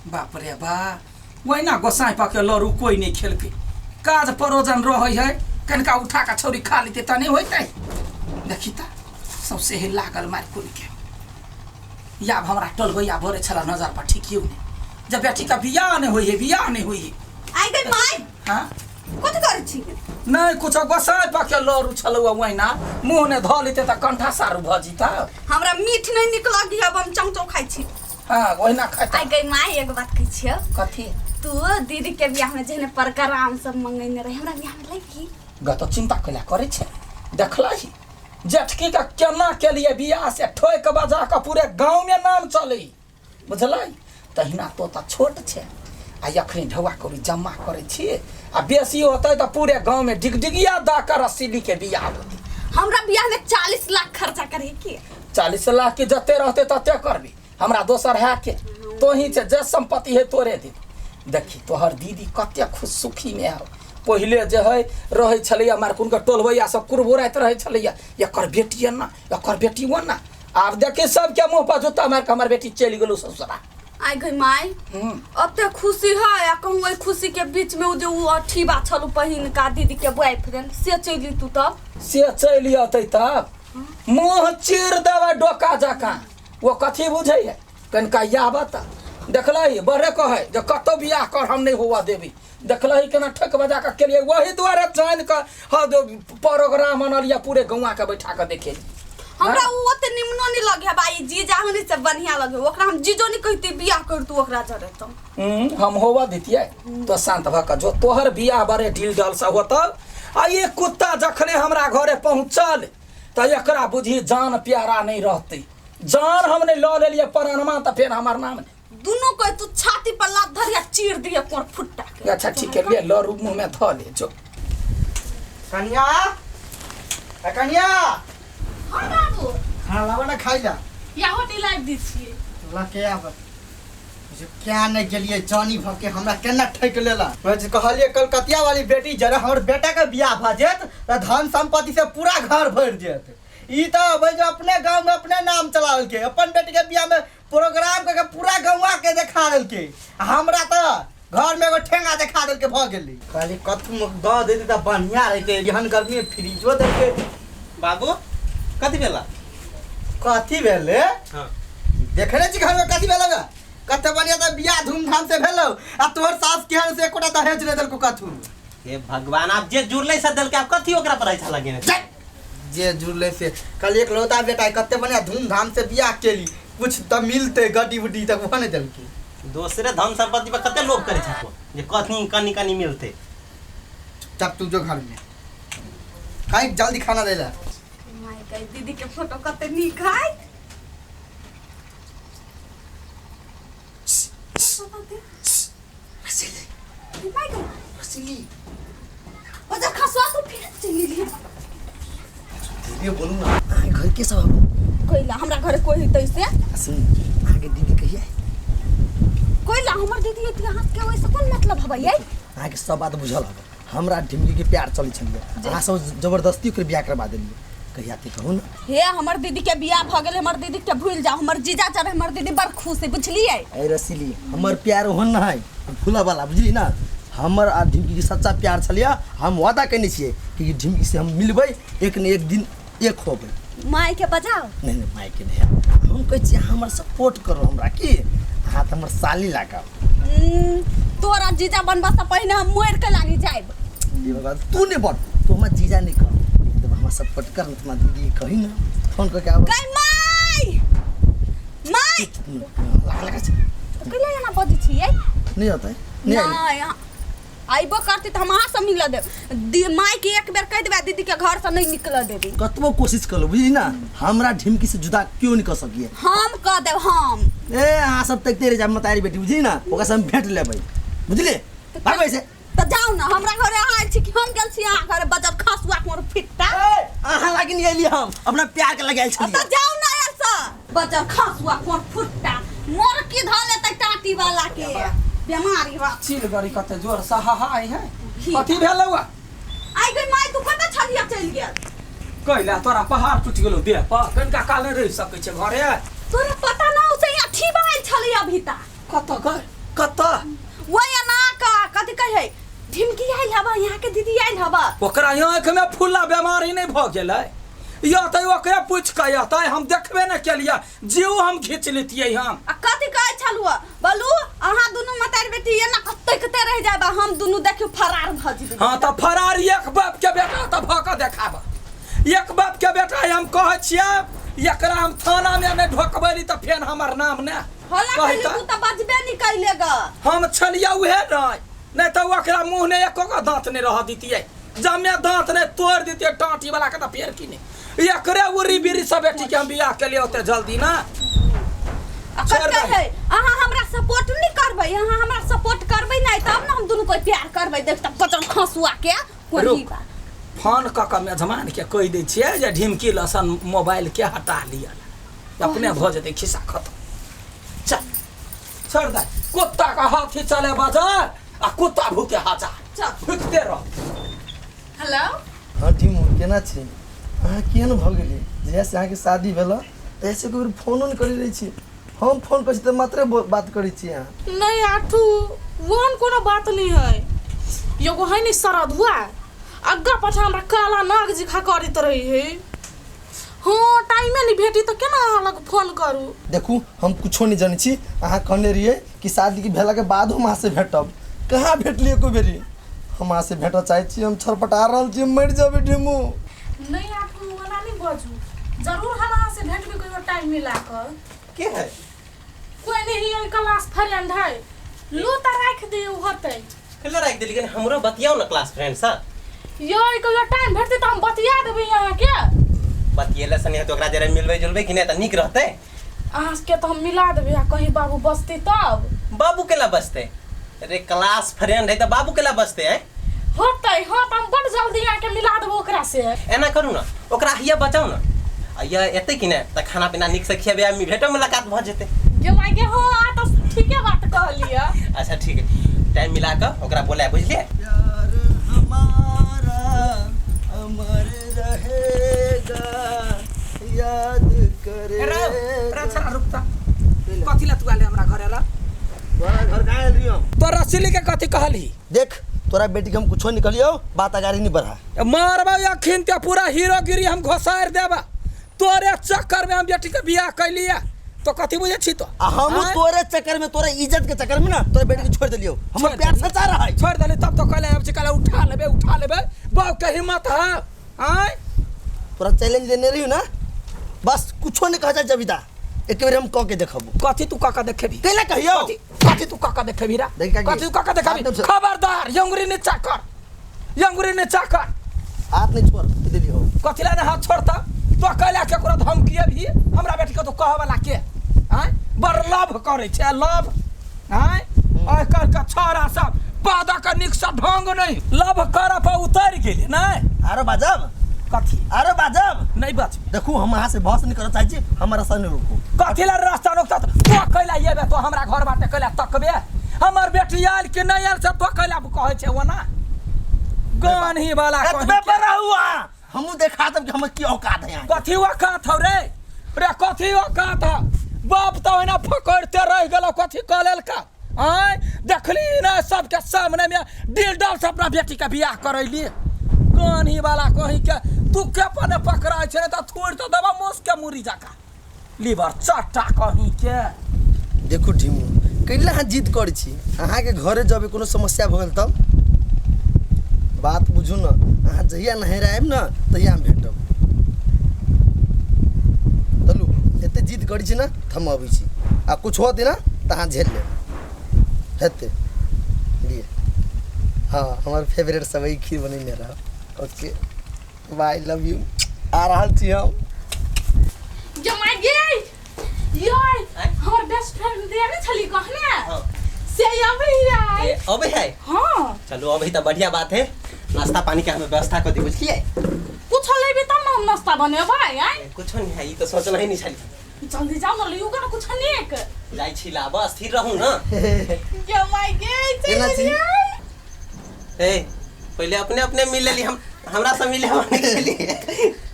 बाप रे बा, ओहिना गोसाइ पके लड़ू कोइ नहि खेलकै। काज परोजन रहै है, कनिका उठा कऽ छौरी खा लेतै तऽ नहि होइतै। देखी तऽ सौंसे हे लागल मारि कुल के। याब हमरा टोलबैया भरे छला नजर पर ठिकियो नहि, जब बेटी का बियाह नहि होइ है, बियाह नहि होइ है। आइ गई माय। हाँ? कथी करै छी? नहि कुछो, गोसाइ पके लड़ू छलौ ओहिना मुँह ने धऽ लेतै तऽ कंठा सारू भऽ जीता। हमरा मीठ नहि नीक लगी, अब हम चमचो खाइ छी। हाँ, ओहिना खाइ। आइ गई माय, एगो बात कहै छियौ। कथी? तू दीदी के बियाह में जेहने प्रोग्राम सब मंगेने रहे, हमरा बियाह में लेबही? ग तो चिंता कैला करै छै? देखलही जेठकी के केना केलिए बियाह से ठोक बजा के पूरे गांव में नाम चलै, बुझलै? तहिना तो तऽ छोट छै आ अखनी ढौआ कौड़ी जमा करै छी आ बेसी होतै तऽ पूरे गांव में डिगडिगिया दऽ के रसीली के बियाह होतै। हमरा बियाह में 40 लाख खर्चा करे की? 40 लाख के जते रहतै तते करबी, हमरा दोसर है के तोही छै, जे संपत्ति है तोरे दे। देखी तोहर दीदी कते खुश सुखी में है। पहिले जे है रहै छलैया मार कुनकर टोलबैया सब कुरबुराइत रहै छलैया, एकर बेटी एना, एकर बेटी ओना। आब देखी सबके मुँह पर जूता मारि के हमर बेटी चलि गेलौ ससुरा। आइ गई माय, अब ते खुशी है आ कहूँ ओहि खुशी के बीच में उ जे उ अठीबा छलू पहिनका दीदी के बॉयफ्रेंड से चलि तू तब? से चलि अतै तब मुँह चीर देबै डोका जकाँ। वो कथी बुझैए? कनिका याबत देखलही बड़े कहै जे कतौ बियाह कर हम नहि हुआ देबी। देखलही केना ठक बजा कऽ केलियै, वही दुआरे जानि कऽ हँ जो प्रोग्राम अनलियै पूरे गौआ के बैठा कऽ देखेली। हमरा उ ओते निमनो नहीं लगे भाई, जीजा हनी से बढ़िया लगे ओकरा, हम जीजो नहीं कहती बियाह कर तू ओकरा जरे तो। हम होवा दितियै तो शांत भऽ कऽ जो, तोहर बियाह बड़े ढील ढाल से होतल। आ ये कुत्ता जखने हमरा घरे पहुँचल तऽ एकरा बुझी जान प्यारा नहीं रहतै। जान हम नहि लऽ लेलियै परानमा तऽ फेर हमर नाम नहि। दुनू कोई तू छाती पर लात धरिया चीर दिए कोर फुट्टा के। अच्छा ठीक है, ले लरू मुँह में धऽ ले जो। कनिया, ए कनिया। हाँ बाबू। खाना लाबो ना खाइ ला। यहाँ दिलाइब दी छियै। लके आब जे क्या नहीं गेलिए जानी भऽ के हमरा केना ठकि लेला। हम जे कहलिए कलकतिया वाली बेटी जरा हमर बेटा के बियाह भऽ जेत तऽ धन संपत्ति से पूरा घर भरि जेत। ई तऽ भाई जो अपने गांव में अपने नाम चला देलकै, अपन बेटी के बियाह में प्रोग्राम करके पूरा गौवा के देखा देलकै, आ हमरा तऽ घर में एगो ठेंगा देखा देलकै भऽ गेलै। कहली कथू दऽ देती तऽ बढ़िया रहितै, एहन गर्मी में फ्रिजो देलकै। बाबू कथी भेला? कथी भेलै? हाँ। देखने छी घर में कथी भेलै गे? कते बढ़िया तऽ बियाह धूमधाम से भेलौ आ तोहर सास केहन से एकोटा दहेज नहि देलकौ कथू। हे भगवान, आप जे जुड़लै से देलकै, आप कथी ओकरा पर ऐसा लगेने? जा! जे जुड़लै से कल एक लौता बेटा है, कते बढ़िया धूमधाम से बियाह केली, कुछ तऽ मिलतै गड्डी उड्डी तक ओहो नहि देलकै। दोसरे धन संपत्ति पर कते लोभ करै छको जे कथी कनी कनी मिलतै। चुपचाप तू जो घर में खाई, जल्दी खाना दे ला। माय गई, दीदी के फोटो कते नीक है। माय गई, ओ जब खसुआ तू फिर चलि गेली। दीदी बोलू ना, अहाँ घर के सब आबू? कोइला हमरा घरे कोई होतै से? आ सुन, अहाँके दीदी कहिया? कोइला हमर दीदी एती अहाँ के ओइसे कोन मतलब हबै यै? अहाँके सब बात बुझल हबै, हमरा ढिमकी के प्यार चलै छलियै, अहाँ सब जबरदस्ती ओकर बियाह करबा देलियै। कहिया ते कहू ना। हे हमर दीदी के बियाह भ गेल, हमर दीदी के भूल जाओ, हमर जीजा चढ़े हमर दीदी बड़ खुश है, बुझलियै? ए रसीली, हमर प्यार ओहन न है फूला वाला, बुझली ना? हमर आ ढिमकी के सच्चा प्यार छलियै। हम वादा केने छियै कि ढिमकी से हम मिलबै, एक ने एक दिन एक होबै। माय के बजाओ। नहीं नहीं, माय के नहीं, हम कहै छियै अहाँ हमर सपोर्ट करू हमरा, की अहाँ तऽ हमर साली लागब। तोरा जीजा बनबा से पहिने हम मरि के लागी जाइब। ई भगवान, तू नहीं बन, तू हमर जीजा नहीं कर, एकदम हमरा सपोर्ट कर ना। तुम्हारा दीदी कही ना फोन करके आब। गई माय, माय लगा लगा छै। कैला एना बजै छियै? नहीं होता है, नहीं आइले। नहीं, अयबो करती तऽ हम अहाँ से मिलऽ देब। माय के एक बेर कहि देबै दीदी के घर से नहीं निकलऽ देबी। कतबो कोशिश कर लो, बुझली ना, हमरा ढिमकी से जुदा क्यों नहीं कर सकिए। हम कह देब हम। ए अहाँ सब तकते रह जाब मतारी बेटी, बुझली ना, ओकरा से हम भेंट लेबै, बुझली? भागो ऐसे। तऽ जाउ ना, हमरा घरे अहाँ आयल छी कि हम गेल छी अहाँ घरे? बजर खसुआ मोर फिट्टा। ए, अहाँ लागी नहीं अयली, हम अपना प्यार के लगायल छलियै। तऽ जाउ ना यार से, बजर खसुआ मोर फुट्टा मोर की धऽ लेतै टाटी वाला के बेमारी बा। चिल गरी कते जोर से हाहाय है, कथी भेलौ? आई गई माय, तू कतऽ छलिया चलि गेल? कैला तोरा पहाड़ टूटि गेलौ देह पर, कनिका काल नहि रहि सकै छै घरे? तोरा पता ना हो से अथी बाल छलै अभी ता। कतऽ गए? कतऽ? वही एना का कथी कहै ढिमकी आयल हबा, यहाँ के दीदी आयल हबा। ओकरा आँखि में फुल्ला बीमारी नहीं भऽ गेलै? या तऽ ओकरे पूछि कऽ अयतै, हम देखबे नहि केलियै, जीव हम घीच लेतियै हम। आ कथी कहै छलहुँ? बोलू अहाँ दुनू मतारी बेटी एना कते कते रहि जायब, हम दुनू देखियौ फरार भऽ जेबै। हाँ तऽ फरार एक बाप के बेटा तऽ भऽ कऽ देखाब, एक बाप के बेटा हम कहै छियै, एकरा हम थाना में नहि ढोकबैली तऽ फेर हमर नाम ने होला कहै कहली तू तऽ बजबे नहि कैले ग। हम छलियै उहे नहि, नहि तऽ ओकरा मुँह नहि एको गो दाँत नहि रहऽ दितियै, जमे दाँत नहि तोड़ि दितियै टाँटी वाला के तऽ फेर की नहि। एकरे उरी बिरी सब बेटी के हम बियाह केलियै ओते जल्दी ना। आ छोड़ कथी दही। कहै अहाँ हमरा सपोर्ट नहि करबै? अहाँ हमरा सपोर्ट करबै नहि तब ने हम दुनू कोइ प्यार करबै। देख तऽ बचल खसुआ के कोई रुक, फोन कऽ कऽ मेजबान के कहि दै छियै जे ढिमकी लसन मोबाइल के हटा लिअ, अपने भऽ जेतै खिस्सा खतम। चल छोड़ दे, कुत्ता का हाथी चले बाजार आ कुत्ता भूखे हजार। चल। भुकते रह। हेलो। हाँ ढिमू, केना छी अहाँ? केहन भऽ गेलियै? जहियासँ अहाँके शादी भेल तहियासँ एको बेर फोनो नहि करै रहै छी। हम फोन करै छी तऽ मात्रे बात करै छी अहाँ। नहीं आठू, ओहन कोनो बात नहीं है। एगो है नहीं सरधुआ, अग्गा पाछा हमरा काला नाग जिखा करैत रही है। हाँ टाइमे नहीं भेटी तऽ केना अहाँ लग फोन करू? देखू हम कुछो नहि जनै छी। अहाँ कहने रहियै कि शादी भेलाके बाद हम अहाँसँ भेटब, कहाँ भेटलियै एको बेरी? हम अहाँसँ भेटऽ चाहै छी, हम छटपटा रहल छी, हम मरि जेबै ढिमू। नहीं आठू, ओना नहीं बजू, जरूर हम अहाँ से भेटबै कहियो टाइम मिला कऽ। के है? कोई नहीं है, क्लास फ्रेंड है। लू तऽ राखि दियौ होतै। केला राखि देली? कनि हमरो बतियाउ ने क्लास फ्रेंड सँ। यो कहियो टाइम भेटतै तऽ हम बतिया देबै अहाँके। बतियेला से नहि हेतै, ओकरा जरा मिलबै जुलबै कि नहि तऽ नीक रहतै। अहाँके तऽ हम मिला देबै, आ कहीं बाबू बजतै तब? बाबू केला बजतै रे? क्लास फ्रेंड है तऽ बाबू केला बजतै? आँय होतै। हाँ तऽ हम बड़ जल्दी अहाँके मिला देबै ओकरा से। एना करू ने, ओकरा हिया बचाउ ने, आ यह एतै कि नहि तऽ खाना पीना नीकसँ खिएबै आ भेटो मुलाकात भऽ जेतै। गे माय गे, हाँ आ तऽ ठीके बात कहलियै। अच्छा ठीक है, टाइम मिला कऽ ओकरा बोलाय, बुझलियै? प्यार हमारा अमर रहेगा, याद रे करेगा। छरा रुकता, कथी ला तू आले हमरा घरे ला? तोरा घर कहाँ आयल रहियो? तोरा रसीली के कथी कहली? देख तोरा बेटी के हम कुछो नहीं कहलियो, बात अगाड़ी नहीं बढ़ा। मारबा अखिन ते पूरा हीरोगिरी हम घोसारि देबा। तोरे चक्कर में हम बेटी के बियाह कैलियै, तो कथी बुझै छी तो? आ हम आँय? तोरे चक्कर में, तोरे इज्जत के चक्कर में ना तोरे बेटी के छोड़ देलियो। हमर छोड़ प्यार देलियो। सच्चा रहा है। छोड़ देली तब तो कहले आब छी, कहले उठा लेबे उठा लेबे। बाप के हिम्मत है? आँय तोरा चैलेंज देने रहियो ना, बस कुछो नहीं कह जाए जबिता, एक बेर हम कह के देखबो। कथी तू कह के देखेबी? कैला कहियो? कथी कथी तू कह के देखेबी रा? देख काकी। कथी तू कह के देखेबी? हाथ खबरदार, अंगुरी नीचा कर, अंगुरी नीचा कर। हाथ नहीं छोड़ देलियो। कथी ला हाथ छोड़ता? तो कहला केकरो धमकिए भी हमरा बेटी के तो कहऽ वाला के? आँय बड़ लभ करै छै लभ। आँय आइ काल्हि के छौड़ा सब पादा के नीक से ढंग नहीं, लभ करऽ पर उतरि गेलै नहि। आरो बाजब? कथी आरो बाजब? नहीं बचबे। देखू हम अहाँ से बहस नहीं करऽ चाहै छी, हमर रास्ता नहीं रोकू। कथी ला रास्ता रोकता? तो कैला एबे तो हमरा घर बाटे कैला तकबे? हमर बेटी आयल कि नहीं आयल से तो कैला कहै छै ओना गानही वाला एतबे पर रहू अहाँ, हमहूँ देखा देब कि हमर की औकात है यहाँ। कथी औकात हौ रे? रे कथी औकात हौ? बाप तऽ ओहिना फकड़ते रहि गेलौ, कथी कऽ लेलका? आँय देखली ने सबके सामने में दिल डाल से अपना बेटी के बियाह करैली। कान्ही वाला कहीं के तू के पने पकड़ाइ छै तऽ थोड़ि तऽ देबा मोस के मुरी जका लीवर चट्टा कहीं के। देखू ढिमू, कैला अहाँ जिद करै छी? अहाँके घरे जब कोनो समस्या भऽ गेल तब बात बुझू ने। अहाँ जहिया नहर आयब ने तहिया हम भेटब। चलू एते जिद करै छी ने तऽ हम अबै छी, आ कुछ होतै ने तऽ अहाँ झेल लेब, हेतै लिए। हाँ हमर फेवरेट सेवइ खीर बनेने रहब। ओके बाय, लव यू, आ रहल छी हम। जमाई गे यार, हमर बेस्ट फ्रेंड दिया नहीं छली कहने हाँ। से अबै है। ए, अबै है? हाँ। चलू अबै तऽ बढ़िया बात है, नाश्ता पानी के हमें व्यवस्था कर दी, बुझलियै? कुछ लेबे तब ना हम नाश्ता बनेबै। आय कुछो नहीं है, ई तऽ सोचना ही नहीं छली। जल्दी जाओ ना, लियौ ना कुछ नेक। जाइ छी लाबऽ, स्थिर रहू ना। जमाई गे केना छी? ए पहिले अपने अपने मिल लेली, हम हमरा से मिले हम नहीं गेली।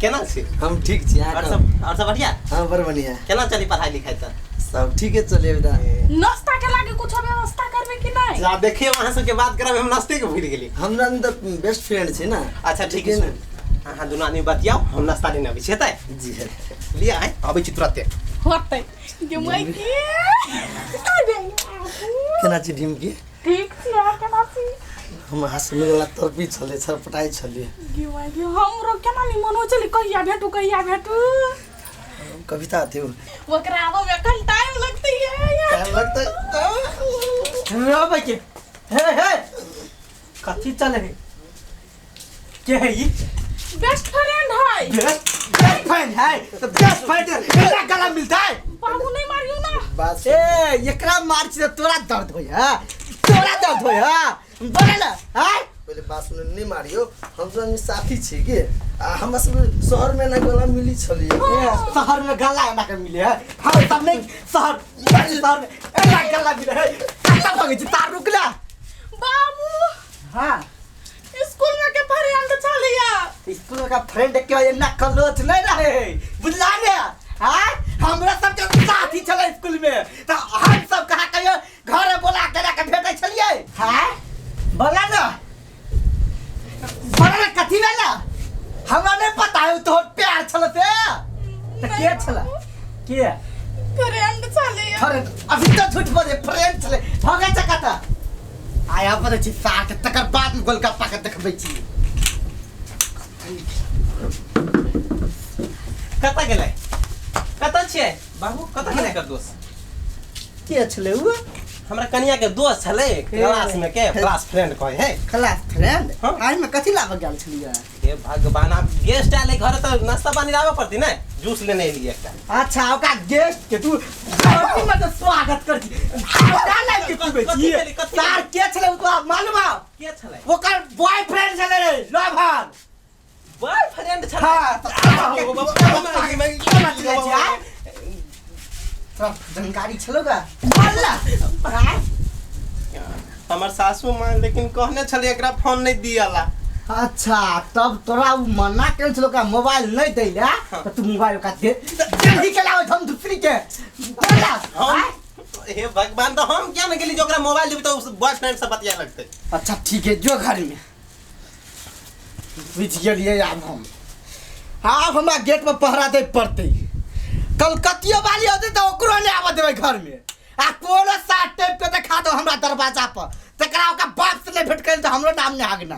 केना छी? हम ठीक छी, अहाँ और कहू। सब और सब बढ़िया? हाँ बड़ बढ़िया। केना चली पढ़ाई लिखाई तऽ? सब ठीके चले बेटा। नाश्ता के लागे कुछ व्यवस्था करियौ। नहीं जा देखिए अहाँ सबके बात करब हम नाश्ते के भूल गेली। हमरा तऽ बेस्ट फ्रेंड छै ने। अच्छा ठीक है, अहाँ दुनू आदमी बतियाओ, हम नाश्ता लेने अबै छी, हेतै? जी है। लिअ आइ अबै छी तुरते। होतै गे माय के। केना छी ढिमकी? ठीक छी, अहाँ केना छी? हम अहाँ से मिलला तड़पी छलियै, छटपटाइ छलियै। गे माय गे, हमरो केना नहीं मन होइ छलै कहिया भेटू कहिया भेटू। कविता थी ओकरा आबऽ में एखन टाइम लगतै ये। टाइम लगतै। रबै के हे हे कथी चले है के है ई? बेस्ट फ्रेंड है। बेस्ट बेस्ट फ्रेंड है तो बेस्ट फ्रेंड एकरा गला मिलता है। बाबू नहीं मारियो ना। बात ए एकरा मार छी त तोरा दर्द होय है, तोरा दर्द होय है, बोले ना। हां पहिले बात सुन, नहीं मारियो, हम सब आदमी साथी छी के आ हमरा सब शहर में ना गला मिली छलियै। ए शहर में गला एना के मिले है, हम सब नहीं शहर शहर में एना गला मिले है। कत्ता भगे छी तार रुकला बाबू। हां स्कूल में के फ्रेंड छलिया। स्कूल का फ्रेंड के एना कलोच नहीं रहे है, बुझला ने? हां हमरा सब के साथी छले स्कूल में, त हम सब कहा कहियो घरे बोला के के भेटै छलियै। हां बोला ना, बोला ना कथी भेला? हमरा नहीं पता है तोहर प्यार छल से त के छल के फ्रेंड छलिया। फ्रेंड अभी तो झूठ बोले, फ्रेंड छले भगे छ कता आया पर छी साथ, तकर बाद में गोलगप्पा के देखबै छी। कतऽ गेलै? कतऽ छियै बाबू? कतऽ गेलै एकर दोस्त? के छले उ? हमरा कनिया के दोस्त छलै क्लास में के, क्लास फ्रेंड कहै है। Class friend? हाँ। आई में कथी लाबऽ गेल छलियै? हे भगवान, आब गेस्ट आयल है घर तऽ नाश्ता पानी लाबऽ पड़तै ने, जूस लेने एलियै एकटा। अच्छा ओकरा गेस्ट के तू कथी में तो स्वागत कर छी, हमरा लाइफ के पीबै कथी छी। भेलै, कथी तार के छले उ तोरा मालूम हौ? के छलै? ओकर बॉयफ्रेंड छलै रे लवर। बॉयफ्रेंड छलै? हां त तोरा जानकारी छलो का? बोल ना। हमर सासू माँ लेकिन कहने छलै एकरा फोन नहीं दियाला। अच्छा तब तोरा उ मना केने छलो का मोबाइल नहीं दैला, त तू मोबाइल ओकरा दे देही के लाबै हम दूसरी के। बोल ना। हम हे भगवान, तो हम क्या ने गेली जो ओकरा मोबाइल देबी तो बॉयफ्रेंड से बतिया लगतै। अच्छा ठीक है, जो घर में बुझि गेलियै। आब हम आब हमरा गेट पर पहरा दै पड़तै। कलकतियो वाली होतै तऽ ओकरो नहि आबऽ देबै घर में, आ कोनो साथ टाइप के देखा दो हमरा दरवाजा पर, तकरा ओकरा बाप से नहि भेट करै तऽ हमरो नाम नहि आगना।